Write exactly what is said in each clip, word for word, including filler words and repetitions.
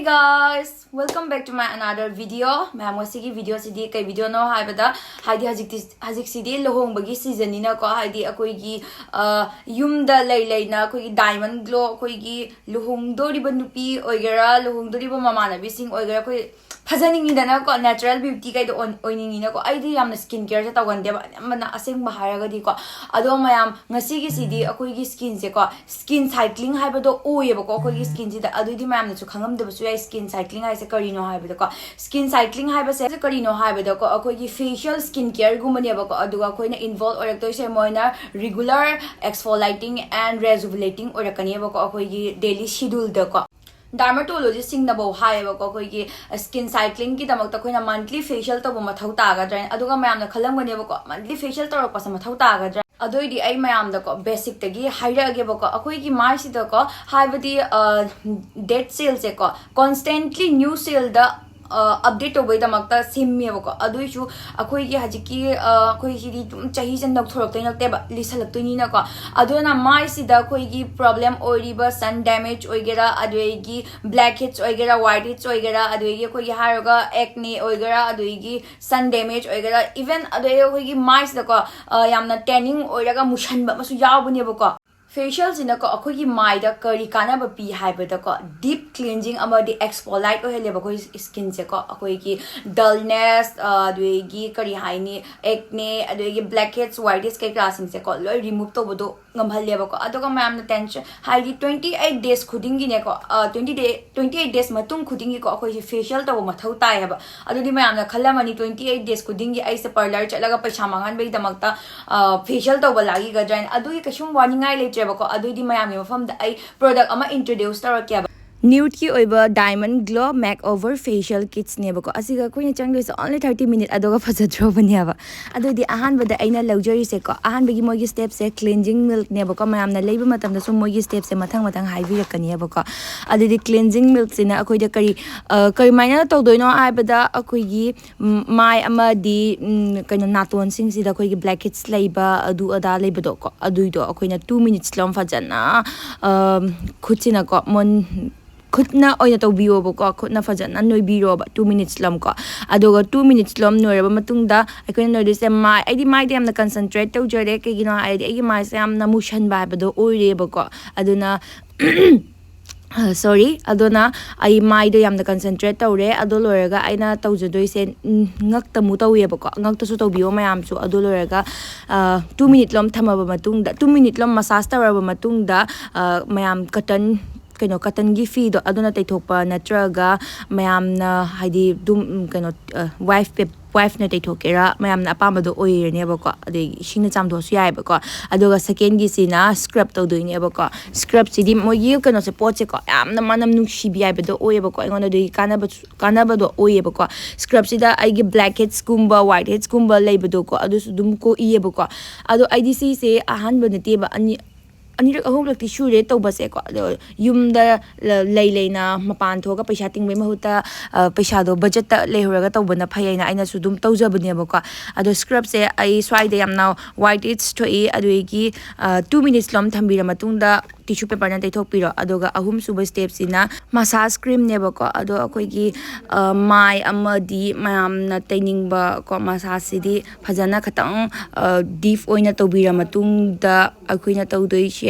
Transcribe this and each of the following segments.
Guys, welcome back to my another video. ꯃꯌꯥꯝ, ꯉꯁꯤꯒꯤ video ꯁꯤꯗꯤ ꯀꯩ video ꯅꯣ ꯍꯥꯏꯕꯗ, ꯍꯥꯏꯗꯤ ꯍꯧꯖꯤꯛꯇꯤ, ꯍꯧꯖꯤꯛꯁꯤꯗꯤ ꯂꯨꯍꯣꯡꯕꯒꯤ season ꯅꯤꯅꯀꯣ, ꯍꯥꯏꯗꯤ ꯑꯩꯈꯣꯏꯒꯤ, ꯑ, ꯌꯨꯝꯗ ꯂꯩ ꯂꯩꯅ ꯑꯩꯈꯣꯏꯒꯤ diamond glow, ꯑꯩꯈꯣꯏꯒꯤ ꯂꯨꯍꯣꯡꯗꯣꯔꯤꯕ ꯅꯨꯄꯤ ꯑꯣꯏꯒꯦꯔꯥ, ꯂꯨꯍꯣꯡꯗꯣꯔꯤꯕ ꯃꯃꯥꯟꯅꯕꯤꯁꯤꯡ ꯑꯣꯏꯒꯦꯔꯥ, ꯑꯩꯈꯣꯏ ꯐꯖꯅꯤꯡꯉꯤꯗꯅꯀꯣ, natural beauty ꯀꯩꯗꯣ ꯑꯣꯏ-, ꯑꯣꯏꯅꯤꯡꯉꯤꯅꯀꯣ꯫ ꯑꯩꯗꯤ ꯌꯥꯝꯅ skin care ꯁꯦ ꯇꯧꯒꯟꯗꯦꯕ, ꯑꯅꯝꯕꯅ, ꯑꯁꯦꯡꯕ ꯍꯥꯏꯔꯒꯗꯤꯀꯣ꯫ ꯑꯗꯣ ꯃꯌꯥꯝ, ꯉꯁꯤꯒꯤꯁꯤꯗꯤ ꯑꯩꯈꯣꯏꯒꯤ skin ꯁꯦꯀꯣ, skin cycling ꯍꯥꯏꯕꯗꯣ ꯑꯣꯏꯌꯦꯕꯀꯣ ꯑꯩꯈꯣꯏꯒꯤ skin ꯁꯤꯗ꯫ ꯑꯗꯨꯏꯗꯤ ꯃꯌꯥꯝꯅꯁꯨ ꯈꯪꯉꯝꯗꯕꯁꯨ ꯌꯥꯏ, skin cycling ꯍꯥꯏꯁꯦ ꯀꯔꯤꯅꯣ ꯍꯥꯏꯕꯗꯀꯣ꯫ Skin cycling ꯍꯥꯏꯕꯁꯦ ꯀꯔꯤꯅꯣ ꯍꯥꯏꯕꯗꯀꯣ, ꯑꯩꯈꯣꯏꯒꯤ facial skin care ꯒꯨꯝꯕꯅꯦꯕꯀꯣ꯫ ꯑꯗꯨꯒ ꯑꯩꯈꯣꯏꯅ involve ꯑꯣꯏꯔꯛꯇꯣꯏꯁꯦ ꯃꯣꯏꯅ regular exfoliating and rejuvenating ꯑꯣꯏꯔꯛꯀꯅꯦꯕꯀꯣ, ꯑꯩꯈꯣꯏꯒꯤ daily schedule ꯗꯀꯣ꯫ Dermatologist ꯁꯤꯡꯅꯐꯧ ꯍꯥꯏꯌꯦꯕꯀꯣ, ꯑꯩꯈꯣꯏꯒꯤ skin cycling ꯒꯤꯗꯃꯛꯇ ꯑꯩꯈꯣꯏꯅ monthly facial ꯇꯧꯕ ꯃꯊꯧ ꯇꯥꯒꯗ꯭ꯔꯥ? ꯑꯗꯨꯒ ꯃꯌꯥꯝꯅ ꯈꯜꯂꯝꯒꯅꯦꯕꯀꯣ, monthly facial ꯇꯧꯔꯛꯄꯁꯦ ꯃꯊꯧ ꯇꯥꯒꯗ꯭ꯔꯥ? ꯑꯗꯨꯏꯗꯤ ꯑꯩ ꯃꯌꯥꯝꯗꯀꯣ, basic ꯇꯒꯤ ꯍꯥꯏꯔꯛꯑꯒꯦꯕꯀꯣ꯫ ꯑꯩꯈꯣꯏꯒꯤ ꯃꯥꯏꯁꯤꯗꯀꯣ, ꯍꯥꯏꯕꯗꯤ, ꯑ, dead cell ꯁꯦꯀꯣ, constantly new cell ꯗ, ꯑ, update ꯇꯧꯕꯩꯗꯃꯛꯇ ꯁꯦꯝꯃꯦꯕꯀꯣ꯫ ꯑꯗꯨꯏꯁꯨ ꯑꯩꯈꯣꯏꯒꯤ ꯍꯧꯖꯤꯛꯀꯤ, ꯑ, ꯑꯩꯈꯣꯏꯁꯤꯗꯤ ꯑꯗꯨꯝ ꯆꯍꯤꯁꯦ ꯅꯧꯊꯣꯔꯛꯇꯣꯏ ꯅꯠꯇꯦꯕ, ꯂꯤꯁꯜꯂꯛꯇꯣꯏꯅꯤꯅꯀꯣ꯫ ꯑꯗꯨꯅ ꯃꯥꯏꯁꯤꯗ ꯑꯩꯈꯣꯏꯒꯤ problem ꯑꯣꯏꯔꯤꯕ sun damage ꯑꯣꯏꯒꯦꯔꯥ, ꯑꯗꯨꯗꯒꯤ blackheads ꯑꯣꯏꯒꯦꯔꯥ, whiteheads ꯑꯣꯏꯒꯦꯔꯥ, ꯑꯗꯨꯗꯒꯤ ꯑꯩꯈꯣꯏꯒꯤ ꯍꯥꯏꯔꯒ acne ꯑꯣꯏꯒꯦꯔꯥ, ꯑꯗꯨꯗꯒꯤ sun damage ꯑꯣꯏꯒꯦꯔꯥ, even ꯑꯗꯨꯗꯒꯤ ꯑꯩꯈꯣꯏꯒꯤ ꯃꯥꯏꯁꯤꯗꯀꯣ, ꯑ, ꯌꯥꯝꯅ tanning ꯑꯣꯏꯔꯒ ꯃꯨꯁꯟꯕ ꯑꯃꯁꯨ ꯌꯥꯎꯕꯅꯦꯕꯀꯣ꯫ Facial ꯁꯤꯅꯀꯣ ꯑꯩꯈꯣꯏꯒꯤ ꯃꯥꯏꯗ ꯀꯔꯤ ꯀꯥꯟꯅꯕ ꯄꯤ ꯍꯥꯏꯕꯗꯀꯣ, deep cleansing ꯑꯃꯗꯤ exfoliate ꯑꯣꯏꯍꯜꯂꯦꯕ ꯑꯩꯈꯣꯏ skin ꯁꯦꯀꯣ꯫ ꯑꯩꯈꯣꯏꯒꯤ dullness, ꯑ, ꯑꯗꯨꯗꯒꯤ ꯀꯔꯤ ꯍꯥꯏꯅꯤ, acne, ꯑꯗꯨꯗꯒꯤ blackheads, whiteheads ꯀꯩꯀꯥꯁꯤꯡꯁꯦꯀꯣ, ꯂꯣꯏ remove ꯇꯧꯕꯗꯣ ꯉꯝꯍꯜꯂꯦꯕꯀꯣ꯫ ꯑꯗꯨꯒ ꯃꯌꯥꯝꯅ tension, ꯍꯥꯏꯗꯤ twenty eight days ꯈꯨꯗꯤꯡꯒꯤꯅꯦꯀꯣ, ꯑ, twenty day, twenty eight days ꯃꯇꯨꯡ ꯈꯨꯗꯤꯡꯒꯤꯀꯣ ꯑꯩꯈꯣꯏꯁꯦ facial ꯇꯧꯕ ꯃꯊꯧ ꯇꯥꯏ ꯍꯥꯏꯕ꯫ ꯑꯗꯨꯗꯤ ꯃꯌꯥꯝꯅ ꯈꯜꯂꯝꯃꯅꯤ, twenty eight days ꯈꯨꯗꯤꯡꯒꯤ ꯑꯩꯁꯦ parlour ꯆꯠꯂꯒ ꯄꯩꯁꯥ ꯃꯥꯡꯍꯟꯕꯒꯤꯗꯃꯛꯇ, ꯑ, facial ꯇꯧꯕ ꯂꯥꯛꯏꯒꯗ꯭ꯔꯥ ꯍꯥꯏꯅ꯫ ꯑꯗꯨꯒꯤ ꯀꯩꯁꯨꯝ ꯋꯥꯅꯤꯡꯉꯥꯏ ꯂꯩꯇ꯭ꯔꯦꯕꯀꯣ꯫ ꯑꯗꯨꯏꯗꯤ ꯃꯌꯥꯝꯒꯤ ꯃꯐꯝꯗ ꯑꯩ product ꯑꯃ introduce ꯇꯧꯔꯛꯀꯦꯕ꯫ Nude ꯀꯤ ꯑꯣꯏꯕ Diamond Glow Makeover Facial Kits ꯅꯦꯕꯀꯣ꯫ ꯑꯁꯤꯒ ꯑꯩꯈꯣꯏꯅ ꯆꯪꯗꯣꯏꯁꯦ only thirty minute, ꯑꯗꯨꯒ ꯐꯖꯗ꯭ꯔꯣꯕꯅꯦꯕ꯫ ꯑꯗꯨꯗꯤ ꯑꯍꯥꯟꯕꯗ ꯑꯩꯅ ꯂꯧꯖꯔꯤꯁꯦꯀꯣ, ꯑꯍꯥꯟꯕꯒꯤ ꯃꯣꯏꯒꯤ step ꯁꯦ cleansing milk ꯅꯦꯕꯀꯣ꯫ ꯃꯌꯥꯝꯅ ꯂꯩꯕ ꯃꯇꯝꯗꯁꯨ ꯃꯣꯏꯒꯤ step ꯁꯦ ꯃꯊꯪ ꯃꯊꯪ ꯍꯥꯏꯕꯤꯔꯛꯀꯅꯦꯕꯀꯣ꯫ ꯑꯗꯨꯗꯤ cleansing milk ꯁꯤꯅ ꯑꯩꯈꯣꯏꯗ ꯀꯔꯤ, ꯑ, ꯀꯔꯝꯍꯥꯏꯅ ꯇꯧꯗꯣꯏꯅꯣ ꯍꯥꯏꯕꯗ, ꯑꯩꯈꯣꯏꯒꯤ, ꯎꯝ, ꯃꯥꯏ ꯑꯃꯗꯤ, ꯎꯝ, ꯀꯩꯅꯣ, ꯅꯥꯇꯣꯟꯁꯤꯡꯁꯤꯗ ꯑꯩꯈꯣꯏꯒꯤ blackheads ꯂꯩꯕ, ꯑꯗꯨ ꯑꯗꯥ ꯂꯩꯕꯗꯣꯀꯣ, ꯑꯗꯨꯏꯗꯣ ꯑꯩꯈꯣꯏꯅ two minutes ꯂꯣꯝ ꯐꯖꯅ, ꯑ, ꯈꯨꯠꯁꯤꯅꯀꯣ ꯃꯨꯟ-, ꯈꯨꯠꯅ ꯑꯣꯏꯅ ꯇꯧꯕꯤꯌꯣꯕꯀꯣ꯫ ꯈꯨꯠꯅ ꯐꯖꯅ ꯅꯣꯏꯕꯤꯔꯣꯕ two minutes ꯂꯣꯝꯀꯣ꯫ ꯑꯗꯨꯒ two minutes ꯂꯣꯝ ꯅꯣꯏꯔꯕ ꯃꯇꯨꯡꯗ ꯑꯩꯈꯣꯏꯅ ꯅꯣꯏꯗꯣꯏꯁꯦ ꯃꯥꯏ, ꯑꯩꯗꯤ ꯃꯥꯏꯗ ꯌꯥꯝꯅ concentrate ꯇꯧꯖꯔꯦ꯫ ꯀꯩꯒꯤꯅꯣ ꯍꯥꯏꯔꯗꯤ ꯑꯩꯒꯤ ꯃꯥꯏꯁꯦ ꯌꯥꯝꯅ ꯃꯨꯁꯟꯕ ꯍꯥꯏꯕꯗꯣ ꯑꯣꯏꯔꯦꯕꯀꯣ꯫ ꯑꯗꯨꯅ sorry, ꯑꯗꯨꯅ ꯑꯩ ꯃꯥꯏꯗꯣ ꯌꯥꯝꯅ concentrate ꯇꯧꯔꯦ꯫ ꯑꯗꯣ ꯂꯣꯏꯔꯒ ꯑꯩꯅ ꯇꯧꯖꯗꯣꯏꯁꯦ, ꯎꯝ, ꯉꯛꯇ ꯑꯃꯨꯛ ꯇꯧꯋꯦꯕꯀꯣ꯫ ꯉꯛꯇꯁꯨ ꯇꯧꯕꯤꯌꯣ ꯃꯌꯥꯝꯁꯨ꯫ ꯑꯗꯨ ꯂꯣꯏꯔꯒ two minute ꯂꯣꯝ ꯊꯝꯃꯕ ꯃꯇꯨꯡꯗ, two minute ꯂꯣꯝ massage ꯇꯧꯔꯕ ꯃꯇꯨꯡꯗ, ꯃꯌꯥꯝ cotton, ꯀꯩꯅꯣ, cottonꯒꯤ feeꯗꯣ ꯑꯗꯨꯅ ꯇꯩꯊꯣꯛꯄ, ꯅꯠꯇ꯭ꯔꯒ ꯃꯌꯥꯝꯅ ꯍꯥꯏꯗꯤ ꯑꯗꯨꯝ, ꯎꯝ, ꯀꯩꯅꯣ, wife wife ꯅ ꯇꯩꯊꯣꯛꯀꯦꯔꯥ, ꯃꯌꯥꯝꯅ ꯑꯄꯥꯝꯕꯗꯣ ꯑꯣꯏꯔꯅꯦꯕꯀꯣ꯫ ꯑꯗꯩ ꯏꯁꯤꯡꯅ ꯆꯥꯝꯊꯣꯛꯑꯁꯨ ꯌꯥꯏꯑꯕꯀꯣ꯫ ꯑꯗꯨꯒ secondꯒꯤꯁꯤꯅ scrub ꯇꯧꯗꯣꯏꯅꯦꯕꯀꯣ꯫ Scrubꯁꯤꯗꯤ ꯃꯣꯏꯒꯤ ꯀꯩꯅꯣꯁꯦ, ꯄꯣꯠꯁꯦꯀꯣ, ꯌꯥꯝꯅ ꯃꯅꯝ ꯅꯨꯡꯁꯤꯕꯤ ꯍꯥꯏꯕꯗꯣ ꯑꯣꯏꯌꯦꯕꯀꯣ꯫ ꯑꯩꯉꯣꯟꯗ ꯑꯗꯨꯒꯤ ꯀꯥꯟꯅꯕꯁꯨ, ꯀꯥꯟꯅꯕꯗꯣ ꯑꯣꯏꯌꯦꯕꯀꯣ꯫ Scrubꯁꯤꯗ ꯑꯩꯒꯤ black headsꯀꯨꯝꯕ white headsꯀꯨꯝꯕ ꯂꯩꯕꯗꯣꯀꯣ, ꯑꯗꯨꯁꯨ ꯑꯗꯨꯝ ꯀꯣꯛꯏꯌꯦꯕꯀꯣ꯫ ꯑꯗꯣ ꯑꯩꯗꯤ ꯁꯤꯁꯦ ꯑꯍꯥꯟꯕ ꯅꯠꯇꯦꯕ, ꯑꯅꯤ, ꯑꯅꯤꯔꯛ ꯑꯍꯨꯝꯂꯛꯇꯤ ꯁꯨꯔꯦ ꯇꯧꯕꯁꯦꯀꯣ꯫ ꯑꯗꯣ ꯌꯨꯝꯗ ꯂ-, ꯂꯩ ꯂꯩꯅ ꯃꯄꯥꯟ ꯊꯣꯛꯑꯒ ꯄꯩꯁꯥ ꯇꯤꯡꯕꯩ ꯃꯍꯨꯠꯇ, ꯑ, ꯄꯩꯁꯥꯗꯣ budgetꯇ ꯂꯩꯍꯧꯔꯒ ꯇꯧꯕꯅ ꯐꯩ ꯍꯥꯏꯅ ꯑꯩꯅꯁꯨ ꯑꯗꯨꯝ ꯇꯧꯖꯕꯅꯦꯕꯀꯣ꯫ ꯑꯗꯣ scrubꯁꯦ ꯑꯩ ꯁ꯭ꯋꯥꯏꯗ ꯌꯥꯝꯅ white heads ꯊꯣꯛꯏ, ꯑꯗꯨꯗꯒꯤ, ꯑ, two minutes ꯂꯣꯝ ꯊꯝꯕꯤꯔ ꯃꯇꯨꯡꯗ tissue paperꯅ ꯇꯩꯊꯣꯛꯄꯤꯔꯣ꯫ ꯑꯗꯨꯒ ꯑꯍꯨꯝꯁꯨꯕ stepꯁꯤꯅ massage creamꯅꯦꯕꯀꯣ꯫ ꯑꯗꯣ ꯑꯩꯈꯣꯏꯒꯤ, ꯑ, ꯃꯥꯏ ꯑꯃꯗꯤ ꯃꯌꯥꯝꯅ ꯇꯩꯅꯤꯡꯕ ꯀꯣ, massageꯁꯤꯗꯤ ꯐꯖꯅ ꯈꯤꯇꯪ, ꯑ, deep ꯑꯣꯏꯅ ꯇꯧꯕꯤꯔ ꯃꯇꯨꯡꯗ ꯑꯩꯈꯣꯏꯅ ꯇꯧꯗꯣꯏꯁꯦ,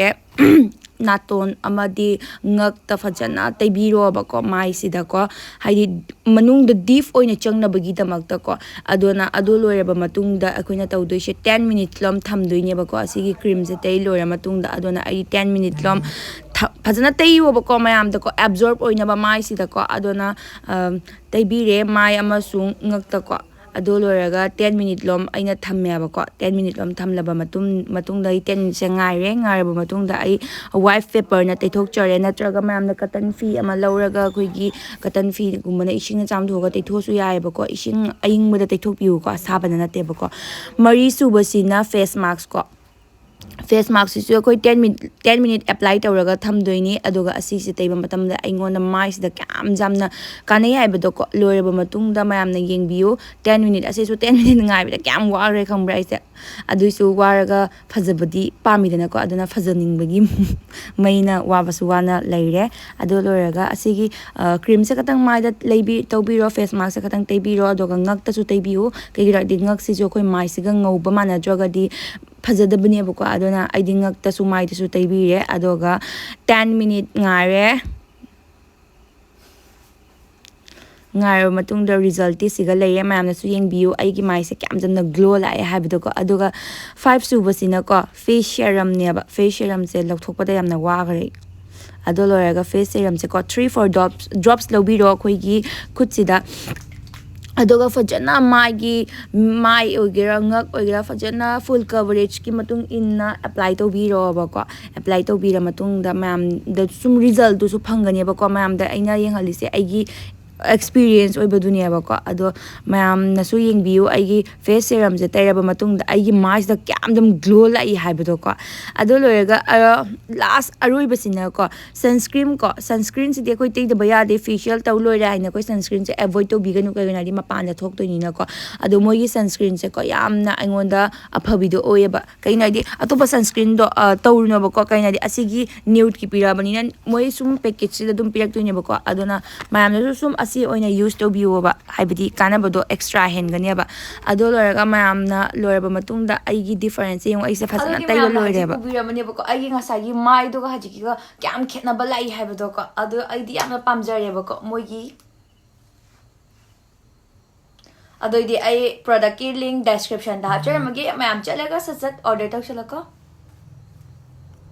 ꯅꯥꯇꯣꯟ ꯑꯃꯗꯤ ꯉꯛꯇ ꯐꯖꯅ ꯇꯩꯕꯤꯔꯣꯕꯀꯣ, ꯃꯥꯏꯁꯤꯗꯀꯣ꯫ ꯍꯥꯏꯗꯤ ꯃꯅꯨꯡꯗ deep ꯑꯣꯏꯅ ꯆꯪꯅꯕꯒꯤꯗꯃꯛꯇꯀꯣ꯫ ꯑꯗꯨꯅ ꯑꯗꯨ ꯂꯣꯏꯔꯕ ꯃꯇꯨꯡꯗ ꯑꯩꯈꯣꯏꯅ ꯇꯧꯗꯣꯏꯁꯦ ten minutes ꯂꯣꯝ ꯊꯝꯗꯣꯏꯅꯦꯕꯀꯣ꯫ ꯑꯁꯤꯒꯤ creamꯁꯦ ꯇꯩ ꯂꯣꯏꯔ ꯃꯇꯨꯡꯗ, ꯑꯗꯨꯅ ꯑꯩ ten minutes ꯂꯣꯝ ꯊ-, ꯐꯖꯅ ꯇꯩꯌꯣꯕꯀꯣ ꯃꯌꯥꯝꯗꯀꯣ, absorb ꯑꯣꯏꯅꯕ ꯃꯥꯏꯁꯤꯗꯀꯣ꯫ ꯑꯗꯨꯅ, ꯑ, ꯇꯩꯕꯤꯔꯦ ꯃꯥꯏ ꯑꯃꯁꯨꯡ ꯉꯛꯇꯀꯣ꯫ ꯑꯗꯨ ꯂꯣꯏꯔꯒ ten minute ꯂꯣꯝ ꯑꯩꯅ ꯊꯝꯃꯦꯕꯀꯣ꯫ Ten minute ꯂꯣꯝ ꯊꯝꯂꯕ ꯃꯇꯨꯡ, ꯃꯇꯨꯡꯗ ꯑꯩ ten minuteꯁꯦ ꯉꯥꯏꯔꯦ꯫ ꯉꯥꯏꯔꯕ ꯃꯇꯨꯡꯗ ꯑꯩ wife paperꯅ ꯇꯩꯊꯣꯛꯆꯔꯦ, ꯅꯠꯇ꯭ꯔꯒ ꯃꯌꯥꯝꯅ cotton fee ꯑꯃ ꯂꯧꯔꯒ, ꯑꯩꯈꯣꯏꯒꯤ cotton feeꯒꯨꯝꯕꯅ ꯏꯁꯤꯡꯅ ꯆꯥꯝꯊꯣꯛꯑꯒ ꯇꯩꯊꯣꯛꯑꯁꯨ ꯌꯥꯏꯑꯕꯀꯣ꯫ ꯏꯁꯤꯡ ꯑꯌꯤꯡꯕꯗ ꯇꯩꯊꯣꯛꯄꯤꯌꯨꯀꯣ, ꯑꯁꯥꯕꯗ ꯅꯠꯇꯦꯕꯀꯣ꯫ ꯃꯔꯤ ꯁꯨꯕꯁꯤꯅ face maskꯀꯣ꯫ ꯐꯦꯁ ꯃꯥꯛꯁꯤꯁꯨ ꯑꯩꯈꯣꯏ ten minute ten minute apply ꯇꯧꯔꯒ ꯊꯝꯗꯣꯏꯅꯤ꯫ ꯑꯗꯨꯒ ꯑꯁꯤꯁꯦ ꯇꯩꯕ ꯃꯇꯝꯗ ꯑꯩꯉꯣꯟꯗ ꯃꯥꯏꯁꯤꯗ ꯀꯌꯥꯝ ꯌꯥꯝꯅ ꯀꯥꯟꯅꯩ ꯍꯥꯏꯕꯗꯣꯀꯣ, ꯂꯣꯏꯔꯕ ꯃꯇꯨꯡꯗ ꯃꯌꯥꯝꯅ ꯌꯦꯡꯕꯤꯌꯨ꯫ ꯇꯦꯟ ꯃꯤꯅꯤꯠ ꯑꯁꯤꯁꯨ ꯇꯦꯟ ꯃꯤꯅꯤꯠ ꯉꯥꯏꯕꯗ ꯀꯌꯥꯝ ꯋꯥꯈ꯭ꯔꯦ ꯈꯪꯕ꯭ꯔꯥ ꯑꯩꯁꯦ꯫ ꯑꯗꯨꯏꯁꯨ ꯋꯥꯔꯒ ꯐꯖꯕꯗꯤ ꯄꯥꯝꯃꯤꯗꯅꯀꯣ, ꯑꯗꯨꯅ ꯐꯖꯅꯤꯡꯕꯒꯤ ꯃꯩꯅ ꯋꯥꯕꯁꯨ ꯋꯥꯅ ꯂꯩꯔꯦ꯫ ꯑꯗꯨ ꯂꯣꯏꯔꯒ ꯑꯁꯤꯒꯤ ꯀ꯭ꯔꯤꯝꯁꯦ ꯈꯛꯇꯪ ꯃꯥꯏꯗ ꯂꯩꯕꯤ ꯇꯧꯕꯤꯔꯣ, ꯐꯦꯁ ꯃꯥꯛꯁꯦ ꯈꯛꯇꯪ ꯇꯩꯕꯤꯔꯣ, ꯑꯗꯨꯒ ꯉꯛꯇꯁꯨ ꯇꯩꯕꯤꯌꯨ꯫ ꯀꯩꯒꯤꯅꯣ ꯍꯥꯏꯗꯤ ꯉꯛꯁꯤꯁꯨ ꯑꯩꯈꯣꯏ ꯃꯥꯏꯁꯤꯒ ꯉꯧꯕ ꯃꯥꯟꯅꯗ꯭ꯔꯒꯗꯤ ꯐꯖꯗꯕꯅꯦꯕꯀꯣ꯫ ꯑꯗꯨꯅ ꯑꯩꯗꯤ ꯉꯛꯇꯁꯨ ꯃꯥꯏꯗꯁꯨ ꯇꯩꯕꯤꯔꯦ꯫ ꯑꯗꯨꯒ ꯇꯦꯟ ꯃꯤꯅꯤꯠ ꯉꯥꯏꯔꯦ꯫ ꯉꯥꯏꯔꯕ ꯃꯇꯨꯡꯗ ꯔꯤꯖꯜꯇꯤ ꯁꯤꯒ ꯂꯩꯔꯦ꯫ ꯃꯌꯥꯝꯅꯁꯨ ꯌꯦꯡꯕꯤꯌꯨ ꯑꯩꯒꯤ ꯃꯥꯏꯁꯦ ꯀꯌꯥꯝ ꯌꯥꯝꯅ ꯒ꯭ꯂꯣ ꯂꯥꯛꯑꯦ ꯍꯥꯏꯕꯗꯣꯀꯣ꯫ ꯑꯗꯨꯒ ꯐꯥꯏꯚ ꯁꯨꯕꯁꯤꯅꯀꯣ, ꯐꯦꯁ ꯁꯦꯔꯝꯅꯦꯕ꯫ ꯐꯦꯁ ꯁꯦꯔꯝꯁꯦ ꯂꯧꯊꯣꯛꯄꯗ ꯌꯥꯝꯅ ꯋꯥꯈ꯭ꯔꯦ꯫ ꯑꯗꯣ ꯂꯣꯏꯔꯒ face ꯁꯦꯔꯝꯁꯦꯀꯣ, three four drops drops ꯂꯧꯕꯤꯔꯣ ꯑꯩꯈꯣꯏꯒꯤ ꯈꯨꯠꯁꯤꯗ꯫ ꯑꯗꯨꯒ ꯐꯖꯅ ꯃꯥꯏꯒꯤ, ꯃꯥꯏ ꯑꯣꯏꯒꯦꯔꯥ ꯉꯛ ꯑꯣꯏꯒꯦꯔꯥ ꯐꯖꯅ ꯐꯨꯜ ꯀꯕꯔꯦꯖꯀꯤ ꯃꯇꯨꯡ ꯏꯟꯅ ꯑꯦꯄ꯭ꯂꯥꯏ ꯇꯧꯕꯤꯔꯣꯕꯀꯣ꯫ ꯑꯦꯄ꯭ꯂꯥꯏ ꯇꯧꯕꯤꯔ ꯃꯇꯨꯡꯗ ꯃꯌꯥꯝꯗ ꯁꯨꯝ ꯔꯤꯖꯜꯇꯨꯁꯨ ꯐꯪꯒꯅꯦꯕꯀꯣ꯫ ꯃꯌꯥꯝꯗ ꯑꯩꯅ ꯌꯦꯡꯍꯜꯂꯤꯁꯦ ꯑꯩꯒꯤ ꯑꯦꯛꯁꯄꯤꯔꯤꯌꯦꯟꯁ ꯑꯣꯏꯕꯗꯨꯅꯦꯕꯀꯣ꯫ ꯑꯗꯣ ꯃꯌꯥꯝꯅꯁꯨ ꯌꯦꯡꯕꯤꯌꯨ ꯑꯩꯒꯤ ꯐꯦꯁ ꯁꯦꯔꯝꯁꯦ ꯇꯩꯔꯕ ꯃꯇꯨꯡꯗ ꯑꯩꯒꯤ ꯃꯥꯏꯁꯤꯗ ꯀꯌꯥꯝ ꯑꯗꯨꯝ ꯒ꯭ꯂꯣ ꯂꯥꯛꯏ ꯍꯥꯏꯕꯗꯣꯀꯣ꯫ ꯑꯗꯨ ꯂꯣꯏꯔꯒ ꯂꯥꯁ ꯑꯔꯣꯏꯕꯁꯤꯅꯀꯣ, ꯁꯟꯁꯀ꯭ꯔꯤꯟ ꯀꯣ꯫ ꯁꯟꯁꯀ꯭ꯔꯤꯟꯁꯤꯗꯤ ꯑꯩꯈꯣꯏ ꯇꯩꯗꯕ ꯌꯥꯗꯦ꯫ ꯐꯦꯁꯤꯌꯦꯜ ꯇꯧ ꯂꯣꯏꯔꯦ ꯍꯥꯏꯅ ꯑꯩꯈꯣꯏ ꯁꯟꯁꯀ꯭ꯔꯤꯟꯁꯦ ꯑꯦꯚꯣꯏꯗ ꯇꯧꯕꯤꯒꯅꯨ, ꯀꯩꯒꯤꯅꯣ ꯍꯥꯏꯗꯤ ꯃꯄꯥꯟꯗ ꯊꯣꯛꯇꯣꯏꯅꯤꯅꯀꯣ꯫ ꯑꯗꯣ ꯃꯣꯏꯒꯤ ꯁꯟꯁꯀ꯭ꯔꯤꯟꯁꯦꯀꯣ ꯌꯥꯝꯅ ꯑꯩꯉꯣꯟꯗ ꯑꯐꯕꯤꯗꯣ ꯑꯣꯏꯌꯦꯕ꯫ ꯀꯩꯒꯤꯅꯣ ꯍꯥꯏꯗꯤ ꯑꯇꯣꯞꯄ ꯁꯟꯁꯀ꯭ꯔꯤꯟꯗꯣ ꯇꯧꯔꯨꯅꯣꯕꯀꯣ꯫ ꯀꯩꯒꯤꯅꯣ ꯍꯥꯏꯗꯤ ꯑꯁꯤꯒꯤ ꯅ꯭ꯌꯨꯠꯀꯤ ꯄꯤꯔꯛꯑꯕꯅꯤꯅ ꯃꯣꯏ ꯁꯨꯝ ꯄꯦꯀꯦꯖꯁꯤꯗ ꯑꯗꯨꯝ ꯄꯤꯔꯛꯇꯣꯏꯅꯦꯕꯀꯣ꯫ ꯑꯗꯨꯅ ꯃꯌꯥꯝꯅꯁꯨ ꯁꯨꯝ ꯑꯁꯤ ꯑꯣꯏꯅ ꯌꯨꯁ ꯇꯧꯕꯤꯌꯣꯕ, ꯍꯥꯏꯕꯗꯤ ꯀꯥꯟꯅꯕꯗꯣ ꯑꯦꯛꯁꯇ꯭ꯔꯥ ꯍꯦꯟꯒꯅꯦꯕ꯫ ꯑꯗꯣ ꯂꯣꯏꯔꯒ ꯃꯌꯥꯝꯅ ꯂꯣꯏꯔꯕ ꯃꯇꯨꯡꯗ ꯑꯩꯒꯤ ꯗꯤꯐꯔꯦꯟꯁꯁꯦ ꯌꯦꯡꯉꯣ, ꯑꯩꯁꯦ ꯐꯖꯅ ꯑꯗꯨꯒꯤ ꯇꯩꯕ ꯃꯌꯥꯝꯅ ꯍꯧꯖꯤꯛ ꯂꯣꯏꯔꯦꯕ꯫ ꯎꯕꯤꯔꯝꯃꯅꯦꯕꯀꯣ, ꯑꯩꯒꯤ ꯉꯁꯥꯏꯒꯤ ꯃꯥꯏꯗꯨꯒ ꯍꯧꯖꯤꯛꯀꯤꯒ ꯀꯌꯥꯝ ꯈꯦꯠꯅꯕ ꯂꯥꯛꯏ ꯍꯥꯏꯕꯗꯣꯀꯣ꯫ ꯑꯗꯣ ꯑꯩꯗꯤ ꯌꯥꯝꯅ ꯄꯥꯝꯖꯔꯦꯕꯀꯣ ꯃꯣꯏꯒꯤ꯫ ꯑꯗꯨꯑꯣꯏꯗꯤ ꯑꯩ ꯄ꯭ꯔꯣꯗꯛꯀꯤ ꯂꯤꯡ ꯗꯦꯁꯀ꯭ꯔꯤꯞꯁꯟꯗ ꯍꯥꯞꯆꯔꯝꯃꯒꯦ, ꯃꯌꯥꯝ ꯆꯠꯂꯒ ꯁꯠ ꯁꯠ ꯑꯣꯔꯗꯔ ꯇꯧꯁꯜꯂꯣꯀꯣ꯫